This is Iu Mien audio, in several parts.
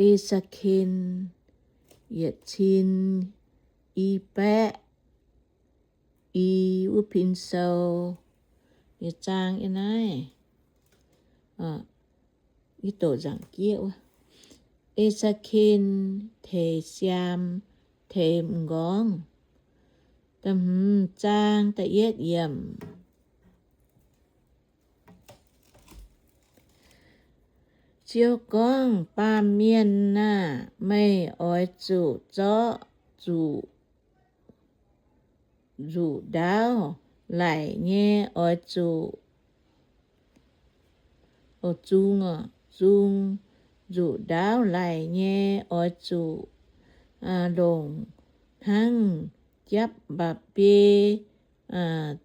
E^se^ken yietc cin i baeqv i wuov pin sou. Yietc zaang yie naaiv, yie doqc nzaangc jieqv wuov. E^se^ken teix siaam, teix m'nqorngv. Da'hmz zaang da'yietv yiemc. Ziouv gorngv, Baamh mienh aah! Meih oix zuqc zorqv nzuqc, nzuqc ndaauv laic nyei oix zuqc, o, zung, zung nzuqc ndaauv laic nyei oix zuqc longc hnangv japv mba'biei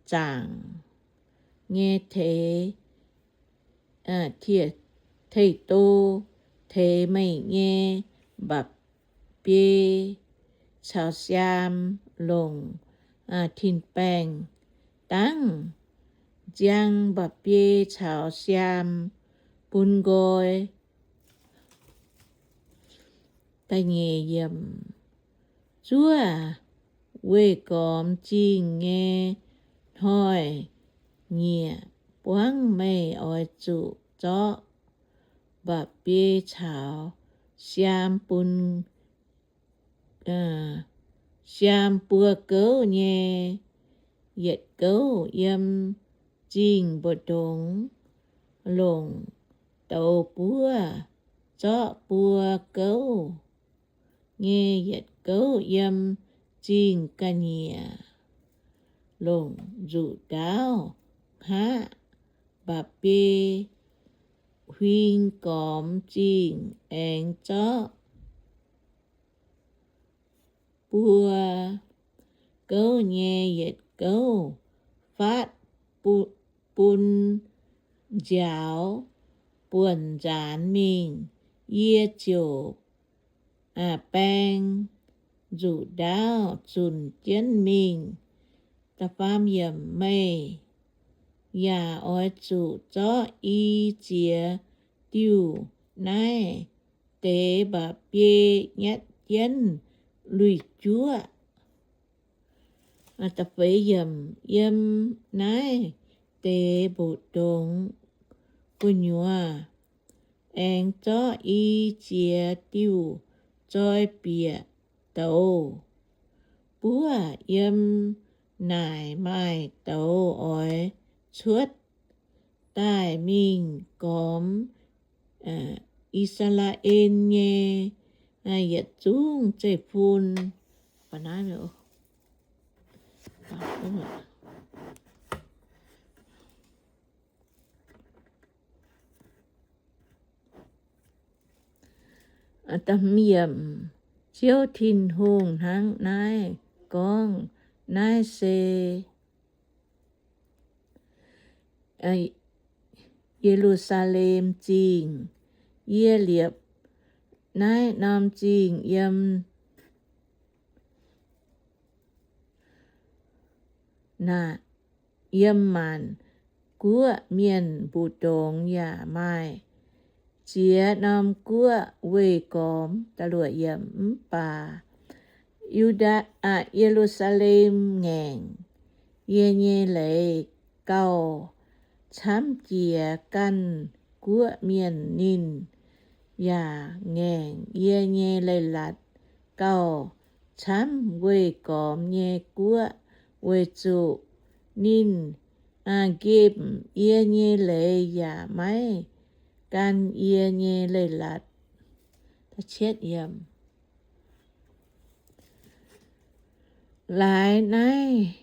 zaangc nyei teix, teiv-do teix meih nyei mba'biei caux siaam longc tin-baengh dangv, nziang mba'biei caux siaam bun nqoi. Zuov weih gormx zingh nyei hnoi-nyieqc buangv meih oix zuqc zorqv mba'biei caux siaam bun, siaam buo gouv nyei yietc gouv yiem zingh mbu'ndongx, longc douz buov zorqv buo gouv nyei yietc gouv yiem zingh ga'nyiec, longc nzuqc ndaauv hngaqv mba'biei huing gormx zingh, aengx zorqv buo gouv nyei yietc gouv faatv bun nziaaux buonc nzaanx mingh. Yie ziouc baeng nzuqc ndaauv zunc jienv mingh. Meih yaac oix zuqc zorqv i ziex diuh naaiv deix mba'biei nyatv jienv lui-juoqv. Yiem naaiv deix mbu'ndongx gu'nyuoz aengx zorqv i ziex diuh zoi bieqc douz buov. Yiem naaic maaih douz oix cuotv daaih mingh gormx I^saa^laa^en nyei yietc zungv zeiv-fun. Ziouv Tin-Hungh hnangv naaiv gorngv, Naaiv se Ye^lu^saa^lem Zingh. Yie liepc naaiv norm zingh yiem, yiem maanc guoqv mienh mbu'ndongx yaac maaih ziex norm guoqv weih gormx. Mv baac Yu^ndaa, Ye^lu^saa^lem ngaengc yie nyei leiz gauh camv jiex ganh guoqv mienh. Ninh yaac ngaengc yie nyei leiz-latc gauh camv weih gormx nyei guoqv, weic zuqc ninh nqemh yie nyei leiz yaac maiv gan yie nyei leiz-latc. Laaix naaiv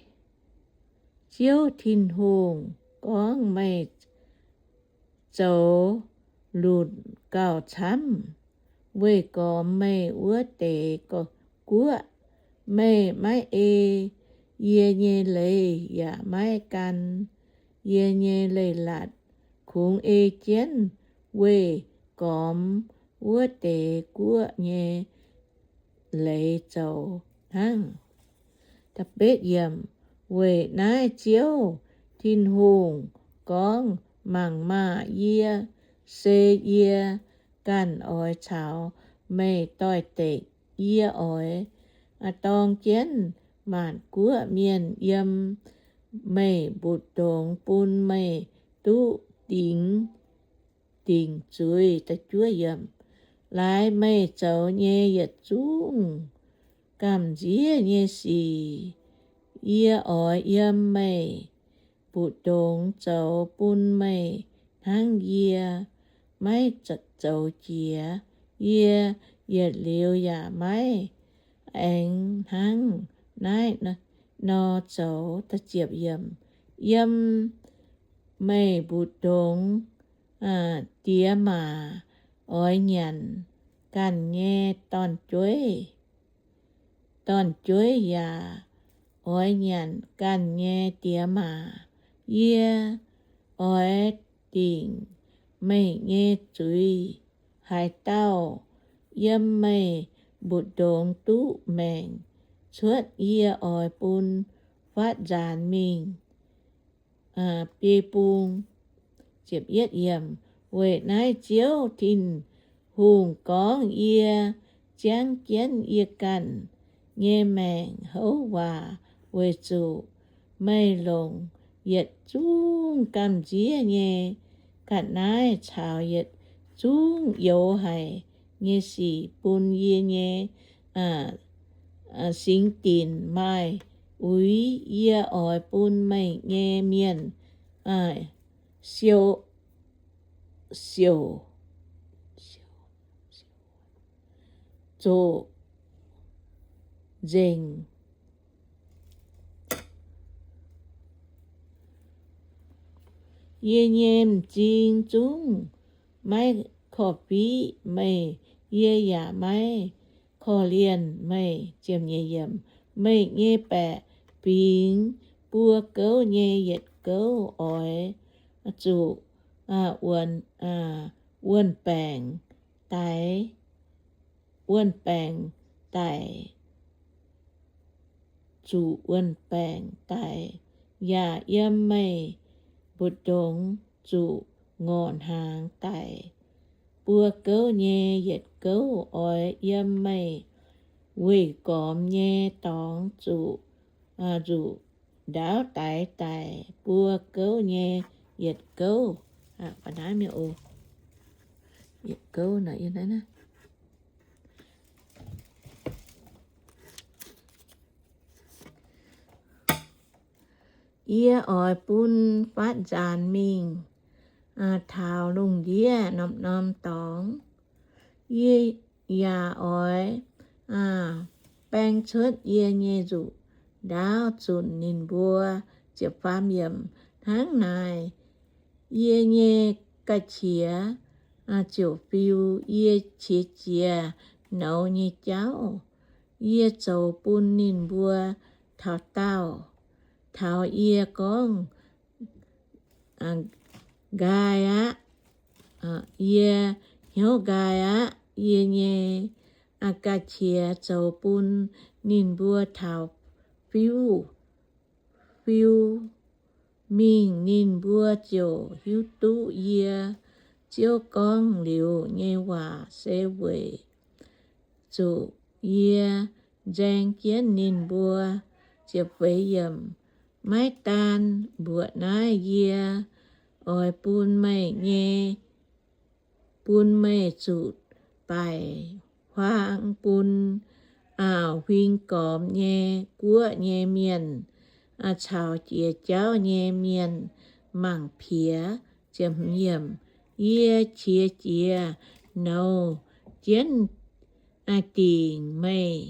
Ziouv Tin-Hungh gorngv, Meih zoux lunc gauh camv weih gormx meih wuov deix guoqv. Meih maiv ei yie nyei leiz yaac maiv gan yie nyei leiz-latc, kungx ei jienv weih gormx wuov deix guoqv nyei leiz zoux hnangv. Weic naaiv Ziouv Tin-Hungh gorngv, Mangc maah! Yie, se yie ganh oix caux meih doix-dekc. Yie oix dorng jienv maanc guoqv mienh yiem meih mbu'ndongx bun meih duqv dingc, dingc zuiz. Laaix meih zoux nyei yietc zungv gamh nziev nyei sic, yie oix yiem meih mbu'ndongx zoux bun meih hnangv yie maiv zoux jiex. Yie yietc liuz yaac maiv aengx hnangv naaiv nor zoux. Yiem meih mbu'ndongx diex maac oix nyanc ganh nyei dorn-jueiv, dorn-jueiv yaac oix nyanc ganh nyei diex maac. Yie oix dingc meih nyei zuiz. Haaix dauh yiem meih mbu'ndongx duqv maengc cuotv, yie oix bun fatv nzaanx mingh biei bung. Weic naaiv Ziouv Tin-Hungh gorngv, Yie ziangv jienv yie ganh nyei maengc houv waac weic zuqc meih longc yietc zungv gamh nziev nyei ga'naaiv caux yietc zungv youx haic nyei sic bun yie nyei singx dinc maaih uix. Yie oix bun meih nyei mienh siou, siouc, zoqc nzengc. Yie nyei m'zing zungv maiv korv-fiqv meih, yie yaac maiv korv-lienh meih. Meih nyei baeqc fingx buo gouv nyei yietc gouv oix zuqc wuon-baengc daix, wuon-baengc daix, zuqc wuon-baengc daix, yaac yiem meih mbu'ndongx zuqc ngorc hnaangx daic. Buo gouv nyei yietc gouv oix yiem meih weih gormx nyei dorngx zuqc nzuqc ndaauv daix daic. Buo gouv nyei yietc gouv, yietc gouv, yie oix bun fatv nzaanx mingh taux lungh ndiev norm-norm dorngx. Yie yaac oix baeng cuotv yie nyei nzuqc ndaauv zunc ninh mbuo. Hnangv naaic, yie nyei ga'qiex ziouc fiu yie qiex jiez nouz nyei jauv. Yie zoux bun ninh mbuo taux daauh, taux yie gorngv, Nqaai aqv. Yie hnyouv nqaai aqv. Yie nyei ga'qiex zoux bun ninh mbuo taux fiuv, fiu mingh. Ninh mbuo ziouc hiuv duqv yie Ziouv gorngv liuz nyei waac se weic zuqc yie nzaeng jienv ninh mbuo. Maiv daan mbuoqc naaiv, yie oix bun meih nyei, bun meih zuqc baaic huaang bun aauh huing gormx nyei guoqv nyei mienh caux jiex jauv nyei mienh mangc piex. Yie qiex jiez nouz jienv dingc meih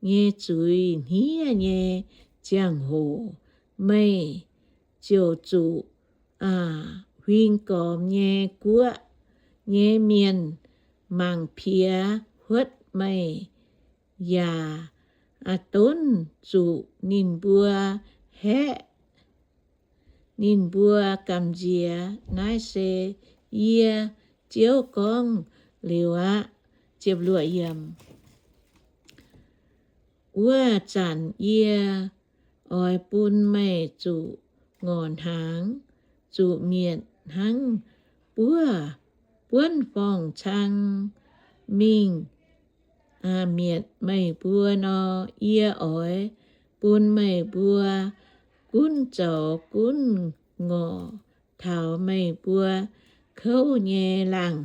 nyei zuiz hniev nyei ziangh hoc, meih ziouc zuqc huing gormx nyei guoqv nyei mienh mangc piex huotv meih, yaac dunv zuqc ninh mbuo haeqv ninh mbuo gamh nziex. Naaiv se yie Ziouv gorngv liuz aqv. Wuov zanc yie oix bun meih zuqc ngorc hnaangx, zuqc mietc hnangv buov, buonv forng-cang mingh mietc meih mbuo nor, yie oix bun meih mbuo gunv zoux gunv ngorc taux meih mbuo kouv nyei laangh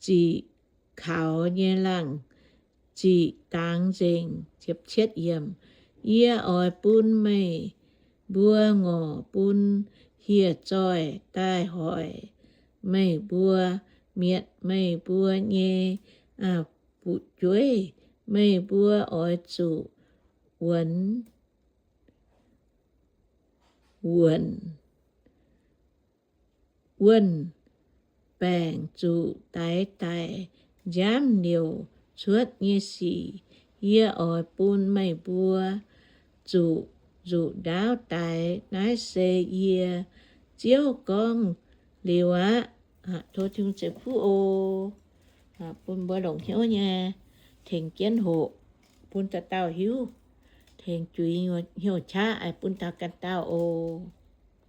ziqc, kaux nyei laangh ziqc dangx nzengc. Yie oix bun meih mbuo ngorc bun hieh zoih daaih hoic meih mbuo, mietc meih mbuo nyei fu'jueiv. Meih mbuo oix zuqc wuonx, wuonx, wuonh baengc, zuqc daix daic, nziaamv liouc cuotv nyei sic. Yie oix bun meih mbuo zuqc nzuqc ndaauv daix. Naaiv se yie, Ziouv, gorngv liuz aqv. Tov Tin-Hungh ceix fuqv oc. Bun mbuo longc hnyouv nyei tengx jienv hoqc, bun dauh dauh hiuv, tengx juix hnyouv qaqv bun dauh ganh dauh oc.